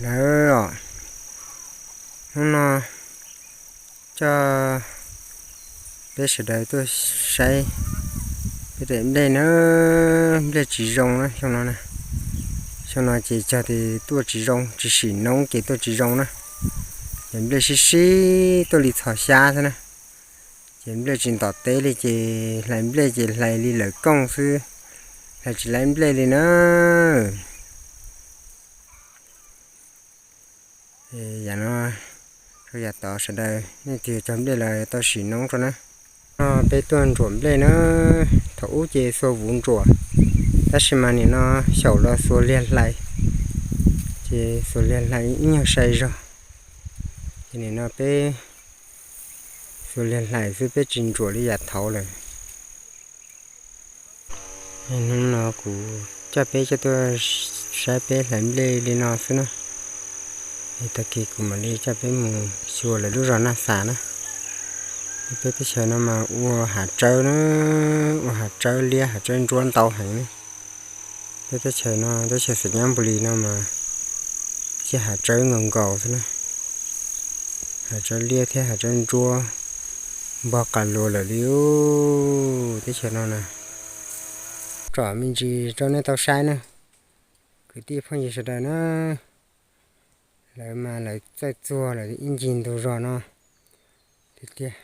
Lawm os, hnub no coj peb sawv daws tuaj saib peb daim nplej na, nplej tsis zoo na xyoo no na. Xyoo no ces cog tes tuaj tsis zoo, tsis sim noob ces tuaj tsis zoo na. Ces nplej sib sib tuaj li txhos xyab xwb na. Ces nplej tsis ntom teb li ces hlais nplej ces hlais li lawv kooj xwb, hlais tsis laib nplej li na. Yam no rau yav tod sawv daws nej tig cog nplej los tau sim noob rau na. No peb tuaj ntsuam nplej na, thaum ub ces xuas vuv ntsuam, tab sis mas nim no xyaum los xuas liag hlais, ces xuas liag hlais ib nyuag sai zog. Ces nim no peb xuas liag hlais xwb, peb tsis ntsuam li yav thaud lawm. Hnub no kuv coj peb coj tuaj saib peb hlais nplej li no xwb na. Tag kis kuv mam li coj peb mus xyuas lawv lub zos Naj Xas na. Peb teb chaws no mas ua hav tsawb na, ua hav tsawb liab hav tsawb ntsuab ntau heev na. Peb teb chaws no teb chaws Xam Nyab Npu Lis no mas ciaj hav tsawb nkaus nkaus xwb na. Hav tsawb liab thiab hav tsawb ntsuab npog qas luas lawm li teb chaws no na. Tsom me ntsis rau nej tau saib na, kwv tij phooj ywg sawv daws na. Lawv mas lawv txawj txuag lawv ib ncig ntug zos no tiag tiag.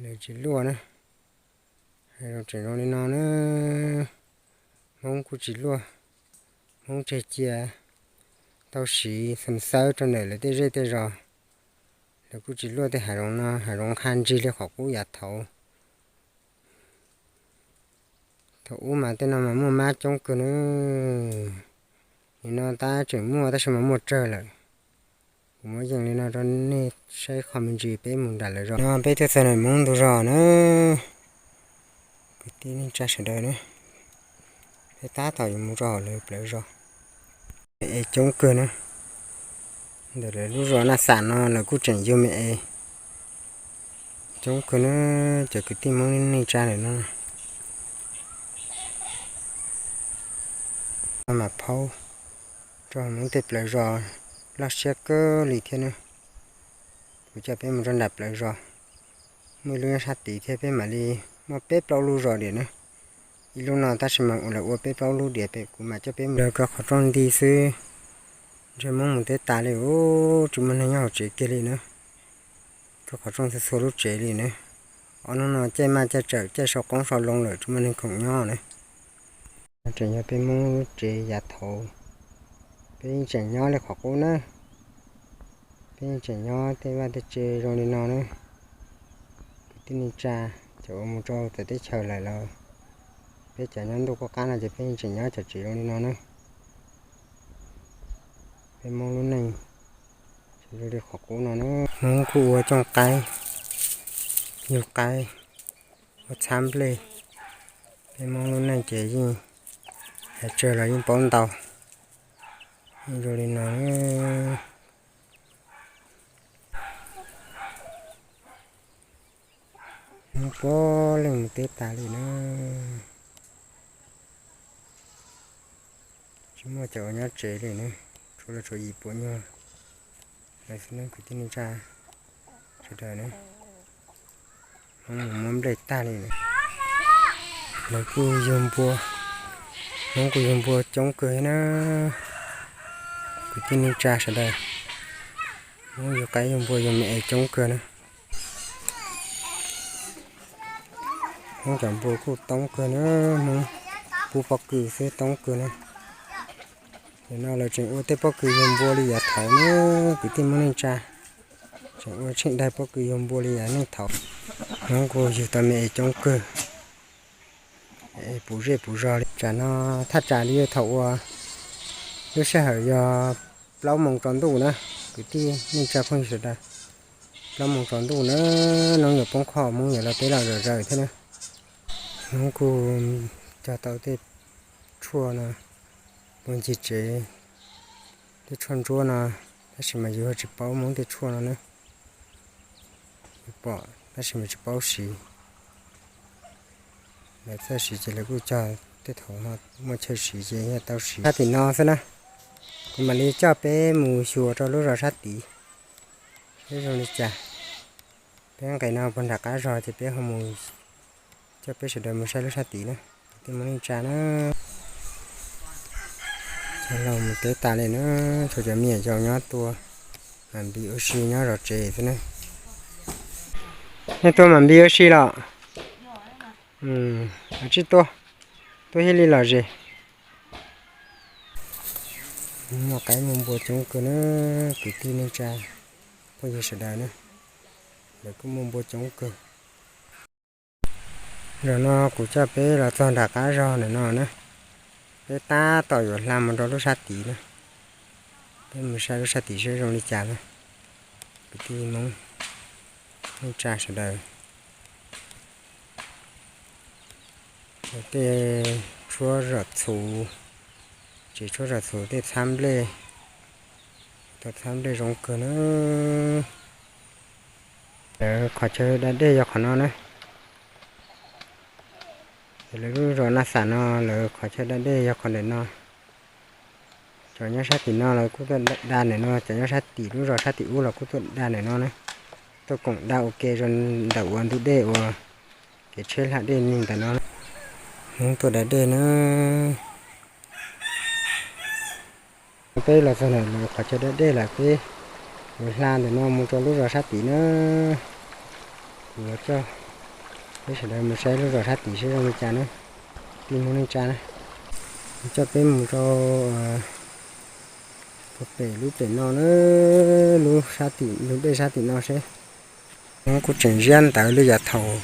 Lawv tsis luaj na. Hais zoo tseem zoo li no na, Hmoob kuj tsis luaj, Hmoob tseg cia tau siv xeem xawb rau ntawm lawv tej zej tej zos. Lawv kuj tsis luaj tej hav zoov no, hav zoov qha ntsig li qhov qub yav thaud. Thaum ub mas tej no mas muaj mab coob kawg na. Nim no tab tseem muaj tab sis mas muaj tsawg lawm. Kuv muab yees li no rau nej saib qho me ntsis peb mus nram lawv zos. No peb tuaj txog ntawm Hmoob ntug zos na, kwv tij neej tsa sawv daws na. Peb tab tom yuav mus rau hauv lawv plawv zos. Me es coob kawg na. Ntawm lawv lub zos Naj Xas no lawv kuj tseem yug me es coob kawg na, cov kwv tij Hmoob neej tsa lawm no. Mas phaub rau Hmoob tej plawv zos loj siab kawg li thiab na. Kuv coj peb mus rau nram plawv zos, muaj ib lub nyob sab tid thiab, peb mam li muaj peb plaub lub zos diam na. Ib lub no tab sis mas lawv ua peb plaub lub diam, peb kuv mam coj peb mus. Lawv kaw qhov rooj nti xwb, ntshe Hmoob mus teb tas li, tsis muaj neeg nyob hauv tsev kiag li na. Kaw qhov rooj txhua txhua lub tsev li na. Ob hnub no caij maj caij tsawm caij sau qoob sau loo lawm tsis muaj neeg khoom nyob na. Tseem yog peb Hmoob lub tsev yav thaud, peb yeej tseem nyob li qhov qub na. Peb yeej tseem nyob tej vaj tej tsev zoo li no na. Kwv tij neej tsa, cov uas mus rau txawv teb chaws lawm los, peb cov nyob ntuj qub qab no ces peb yeej tseem nyob cov tsev zoo li no na. Peb Hmoob lub neej zoo li qhov qub no na. Hmoob kuj ua cooj qaib, yug qaib, ua txhab nplej. Peb Hmoob lub neej ces yeej hais tsawg los yeej paub ntau, yeej zoo li no. Hmoob puav leej mus teb tas li na. Tsis muaj cov uas nyob tsev li na, tshuav los tshuav yim puas nyuag lawv xwb na kwv tij neej tsa sawv daws na. Hmoob mus muab nplej tag li na. Lawv kuj yug npua, Hmoob kuj yug npua coob kawg thiab na. Kwv tij neej tsa sawv daws, Hmoob yug qaib yug npua yug me es coob kawg na. Hmoob cov npua kuj toob kawg na, Hmoob pub pob kws xwb toob kawg na. Nim no lawv tseem ua tej pob kws yug npua li yav thaud na, kwv tij Hmoob neej tsa. Tseem ua tsheej daig pob kws yug npua li yav neej thaud. Hmoob kuj yug tau me es coob kawg, es puv zej puv zog li. Tsam no thaj tsam li thaum uas lub sij hawm yog plaub moos tsaus ntuj na, kwv tij neej tsa phooj ywg sawv daws. Plaub moos tsaus ntuj na, noob yuav poob qho, Hmoob yuav los teb los zom zaws thiab na. Hmoob kuj cog tau tej tshuaj no ua ncig tsev, tej tshuaj ntsuab no, tab sis mas yus tsis paub Hmoob tej tshuaj no na. Yus pom tab sis mas tsis paub siv. Lawv txawj siv ces lawv kuj cog, tej thaum muaj chaw siv ces yog tau siv. Sab tim no xwb na, Kuv mam li coj peb mus xyuas rau lub zos sab tid seb zoo li cas. Peb nqes no puag nram qab zos ces peb ho mus, coj peb sawv daws mus saib lub sab tid na. Kwv tij Hmoob neej tsa na, cov laus mus teb tas li na, tshuav cov me nyuam yaus nyob tua mam npis ua si nyob zov tsev xwb na. Nej tuaj mam npis ua si los? Tsij tuaj, tuaj thiaj li lom zem. Muaj qaib muaj npua coob kawg na, kwv tij neej tsa phooj ywg sawv daws na, lawv kuj muaj npua coob kawg. Zaum no kuv coj peb los txog nram qab zog ntawm no na, peb tab tom yuav hla mus rau lub sab tid na. Peb mus saib lub sab tid seb zoo li cas na, kwv tij Hmoob neej tsa sawv daws. Tej tshuab zom txhuv, tsev tshuab zom txhuv, tej txhab nplej, tau txhab nplej zoo kawg na. Lawv qhov chaw da dej yog qhov no na. Lawv lub zos Naj Xam no lawv qhov chaw da dej yog qhov ntawm no. Cov nyob sab tim no los kuj tuaj da ntawm no, cov nyob sab tim lub zos sab tim ub los kuj tuaj da ntawm no na. Tuaj koom da ua ke zoo ntawm ua ntug dej uas kev tsheb hla dej ntawm no. Hmoob tuaj da dej na. Peb los txog ntawm lawv qhov chaw da dej lawm, peb yuav hla ntawm no mus rau lub zos sab tid na. Kuv yuav coj peb sawv daws mus saib lub zos sab tid seb zoo li cas na. Kwv tij Hmoob neej tsa na, coj peb mus rau puag pem lub pem no na, lub sab tim ntug dej sab tim no seb. Hmoob kuj tseem ziab ntawv li yam thaum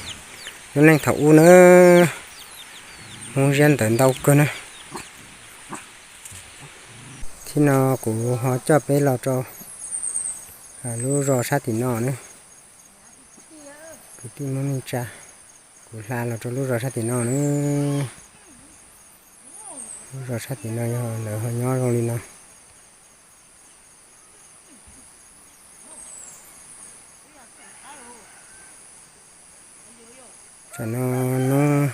lub neej thaum ub na. Hmoob ziab ntawv ntau kawg na. Thaum no kuv ho coj peb los rau lub zos sab tim no na. Kwv tij Hmoob neej tsa, kuv hla los rau lub zos sab tim no na. Lub zos sab tim no yog lawv ho nyob zoo li no. Tam no hnub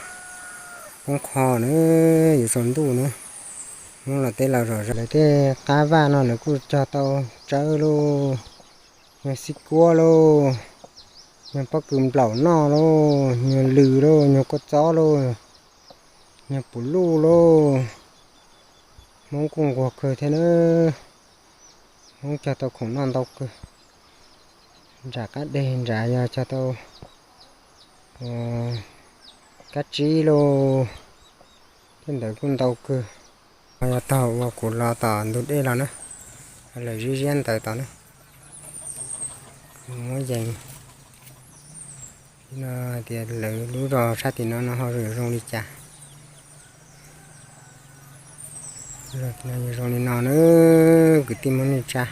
poob qho na, yuav tsaus ntuj na. Hmoob los teb los zom zaws, lawv tej qab vaj no lawv kuj cog tau tsawb lauj, nyuag xib kuab lauj, nyuag pob kws nplaum noj lauj, nyuag lws lauj, nyuag kua txob lauj, nyuag puv luj lauj. Hmoob kuj nquag kawg thiab na. Hmoob cog tau khoom noj ntau kawg. Nram qab deg nrad yog cog tau kab tsib lauj, tej ntawd kuj ntau kawg. Yog tog uas kuv los tom ntug dej los na, lawv ziab ziab ntawv tod na. Muab yees no tias lawv lub zos sab tim no no ho zoo li cas. Zoo li no na, kwv tij Hmoob neej tsa.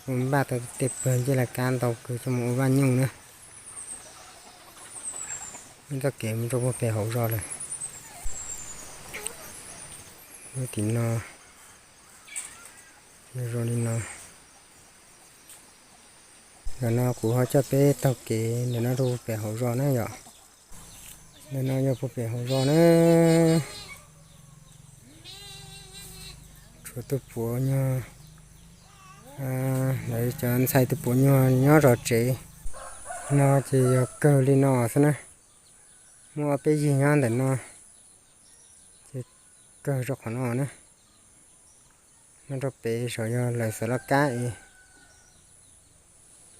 Kuv npaj tau tej pawg ncej laj kab ntau kawg coj mus ua vaj nyuj na. Ib txoj kev mus rau puag pem hauv zos lawm. Lub tim no zoo li no. Ntawm no kuv ho coj peb taug kev ntawm no rau puag pem hauv zos na yom. Ntawm no yog puag pem hauv zos na. Tshuav tus puav nyuag, lawv cov ntxhais tus puav nyuag nyob zov tsev no ces yog kawg li no xwb na. Muaj ob peb yig nyob ntawm no ces kawg rau qhov no na. Nyob rau pem saum yog lawv xaws laj kab es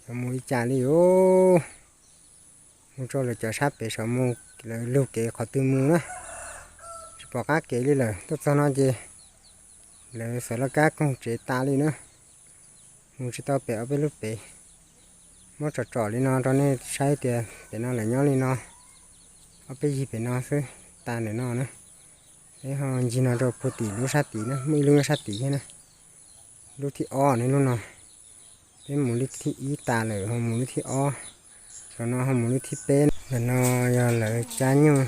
yuav mus li cas li os. Mus rau lawv cov sab pem saum mus, lawv lug kev qhov twg mus na, tsis pom qab kev li lawm. Tuaj txog no ces lawv xaws laj kab koog tsev tas li na. Mus tsis tau pem ob peb lub pem. Muab tsom tsom li no rau nej saib tias pem no lawv nyob li no. Ob peb yig pem no xwb tas ntawm no na. Peb ho ncig no rau puag tim lub sab tid na, muaj ib lub nyob sab tid thiab na. Lub thib ob ne lub no. Peb mus lub thib ib tas lawm ho mus lub thib ob, zaum no ho mus lub thib peb. Ntawm no yog lawv cab nyuj,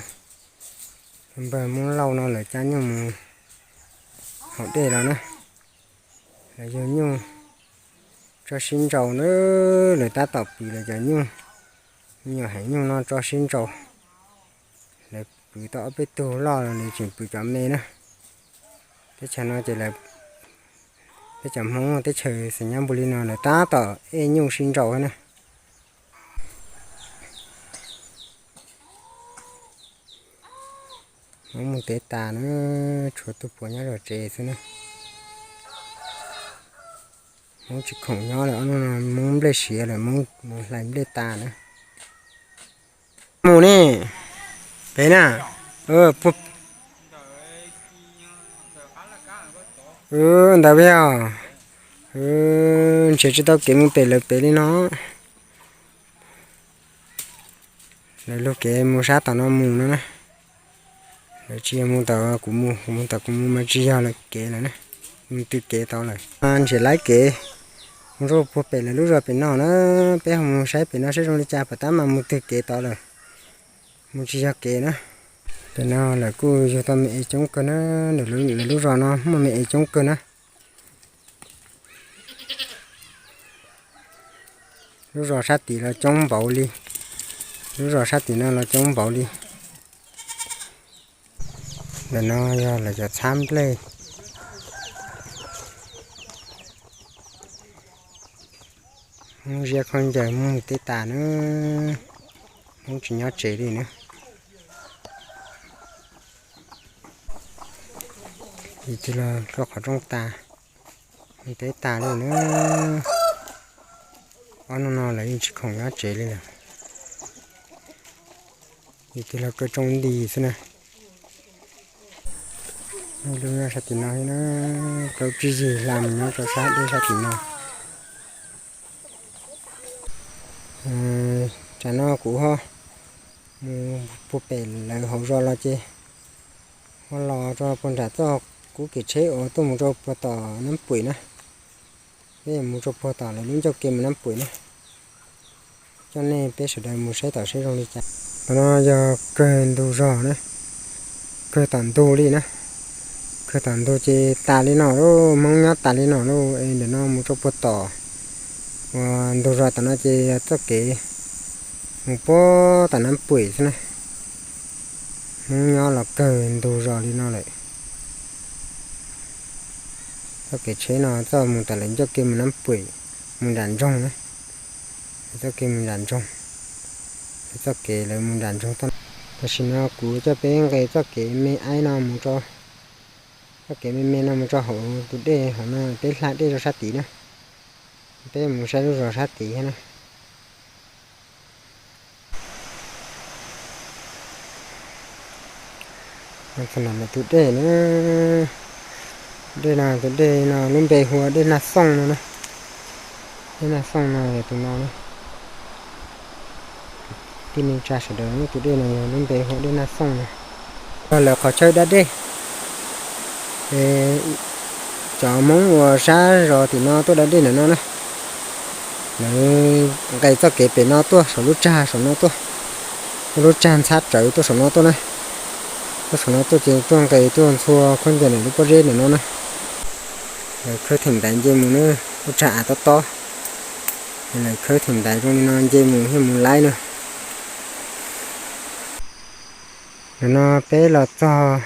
npawg Hmoob Lauj no lawv cab nyuj mus haus dej los na. Lawv yug nyuj tso sib nraus na, lawv tab tom pis lawv cov nyuj. Nyuam heev nyuj no tso sib nraus. Lawv pw tau ob peb tug loj los nws tseem pw cov me na. Teb chaws no ces lawv, peb cov Hmoob teb chaws xeem Nyab Npus Lis no lawv tab tom ej nyuj sib nraus na. Hmoob mus teb tas na, tshuav tus puav nyob zov tsev xwb na. Hmoob tsis khoom nyob lawm, ob hnub no Hmoob nplej siav lawm, Hmoob mus hlais nplej tas na. Mus ne, pem na, ntawd peb os, nrhiav tsis tau kev mus pem lawv pem li no. Lawv lug kev mus sab tom no mus no na. Lawv tsis yog mus tom kuv mus, kuv mus tom kuv mus mas tsis yog lawv kev lawm na. Mus twg kev tod lawm. Nrhiav laib kev mus rau puag pem lawv lub zos pem no na. Peb ho mus saib pem no saib zoo li cas, pom tab mas mus twg kev tod lawm, mus tsis yog kev na. Pem no lawv kuj yug tau me es coob kawg na. Lawv lub zos no muaj me es coob kawg na. Lub zos sab tid los coob npaum li, lub zos sab tid no los coob npaum li. Ntawm no yog lawv cov txhab nplej. Hmoob ziab khaub ncaws mus teb tas na, Hmoob tsis nyob tsev li na. Ib tug los rau qhov rooj tas, mus teb tas li na. Ob hnub no lawv yeej tsis khoom nyob tsev li lawm. Ib tug los kaw tsoo nti xwb na. Ib lub nyob sab tim no thiab na, plaub tsib yig hla mus nyob rau sab deb sab tim no. Tsam no kuv ho mus puag pem lawv hauv zos los ces ho los rau puag nram txoj kub kev tsheb uas tuaj mus rau puag tom Nab Puim na. Peb mus rau puag tom lawv lub ncauj ke mus Nab Puim na. Coj nej peb sawv daws mus saib tom saib zoo li cas. Tom no yog kawg ntug zos na, kawg tom ntug li na. Kawg tom ntug ces tas li no lauj, Hmoob nyob tas li no lauj. Es ntawm no mus rau puag tom uas ntug zos tom no ces yog txoj kev mus puag tom Nab Puim xwb na. Hmoob nyob los kawg ntug zos li no lawm. Txoj kev tsheb no txoj mus tom lawv ncauj ke mus Nab Puim, mus nram nroog na. Txoj kev mus nram nroog, txoj kev lawv mus nram nroog toj. Tam sim no kuv coj peb nqes txoj kev me aib no mus rau, txoj kev me me no mus rau hauv tus dej hauv no, peb hla dej rau sab tid na. Peb mus saib lub zos sab tid thiab na. Txog no lawm tus dej na, dej no tus dej no lub npe hu ua dej Naj Xooj no na. Dej Naj Xooj no yog tus no na. Tij neej tsa sawv daws, tus dej no yog lub npe hu ua dej Naj Xooj no. Yog lawv qhov chaw da dej, cov Hmoob uas sab zos tim no tuaj da dej ntawm no na. Lawv nqes txoj kev pem no tuaj saum lub tsag saum no tuaj, tuaj lub tsag ntxhab rawv tuaj saum no tuaj na. Tuaj saum no tuaj ces tuaj nqes tuaj ntxhua khaub ncaws ntawm lub pob zeb ntawm no na. Lawv khawb theem ntaiv nce mus na, lub tsag av tob tob. Lawv khawb theem ntaiv zoo li no nce mus thiaj mus laib na. Ntawm no peb los txog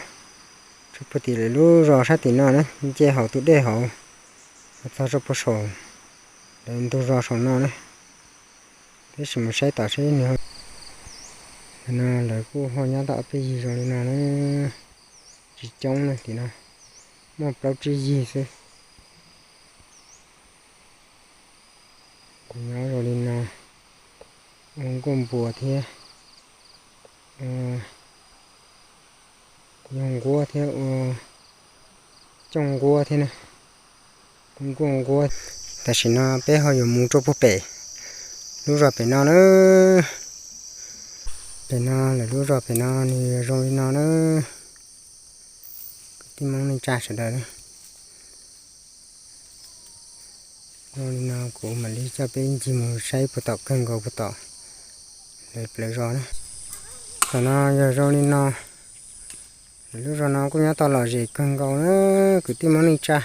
rau puag tim lawv lub zos sab tim no na, nce hauv tus dej hauv, los txog rau puag saum lawv ntug zos saum no na. Peb sim mus saib tom seb nws, no lawv kuj ho nyob tau ob peb yig zoo li no na, tsis coob na tim no, muaj plaub tsib yig xwb. Nyob zoo li no, ua nkuaj npua thiab, yug nquab thiab ua cooj nquab thiab na, nkuaj nquab. Tam sim no peb ho yuav mus rau puag pem lub zos pem no na. Pem no lawv lub zos pem no nws zoo li no na. Kwv tij Hmoob neej tsa sawv daws, zoo li no kuv mam li coj peb ncig mus saib puag tom kawg nkaus puag tom lawv plawv zos na. Tom no yog zoo li no, lawv lub zos no kuj nyob tau lom zem kawg nkaus na, kwv tij Hmoob neej tsa,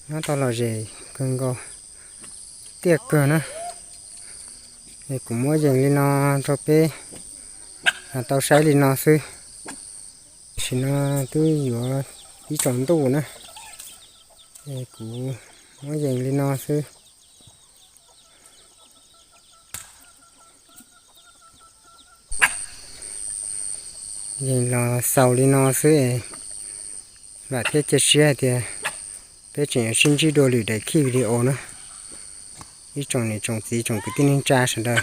nyob tau lom zem kawg nkaus, tiaj kawg na. Es kuv muab yees li no rau peb tau saib li no xwb. Tam sim no twb yuav ib tsaus ntuj na, es kuv muab yees li no xwb. Yees los xaus li no xwb es vam thiab cia siab hais tias peb tseem yuav sib ntsib dua lwm daim video na. Ib tsoom niam tsoom txiv tsoom kwv tij neej tsa sawv daws,